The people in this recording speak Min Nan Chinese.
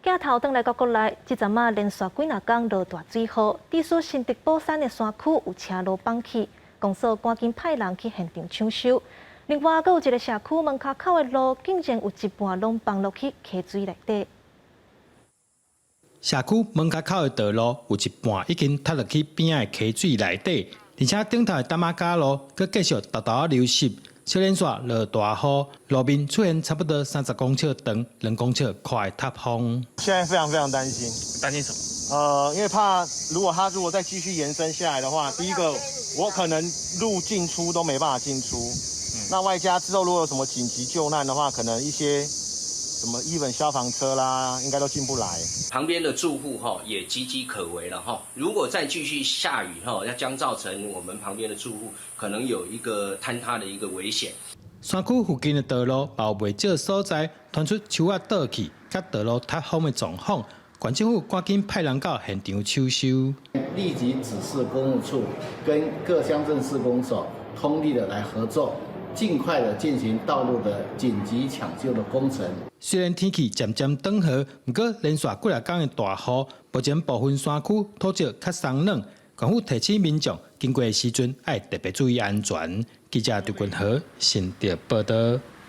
鏡頭轉來到國內，這陣仔連續幾若工落大水雨，致使新竹寶山的山區有車路崩去，公所趕緊派人去現場搶修。另外，閣有一个社區門跤口的路，竟然有一半攏崩落去溪水內底。社區門跤口的道路有一半已經塌落去邊仔的溪水內底，而且頂頭的擔仔甲路閣繼續沓沓仔流濕。小連續落大雨，路面出現差不多30公尺長、2公尺寬的塌方。現在非常非常擔心。擔心什麼？因為怕如果它如果再繼續延伸下來的話，第一個我可能路進出都沒辦法進出。那外加之後如果有什麼緊急救難的話，可能一些什麼一本消防車啦，應該都進不來。旁邊的住戶哈也岌岌可危了哈。如果再繼續下雨哈，要將造成我們旁邊的住戶可能有一個坍塌的一個危險。山區附近的道路有袂少所在傳出樹仔倒去，佮道路塌方的狀況，縣政府趕緊派人到現場搶修。立即指示工務處跟各鄉鎮市公所通力的來合作，盡快的進行道路的緊急搶修的工程。雖然天氣漸漸轉好，毋過連續幾若工的大雨，目前部分山區土質較鬆軟，政府提醒民眾經過的時陣愛特別注意安全。記者劉君和新竹報導。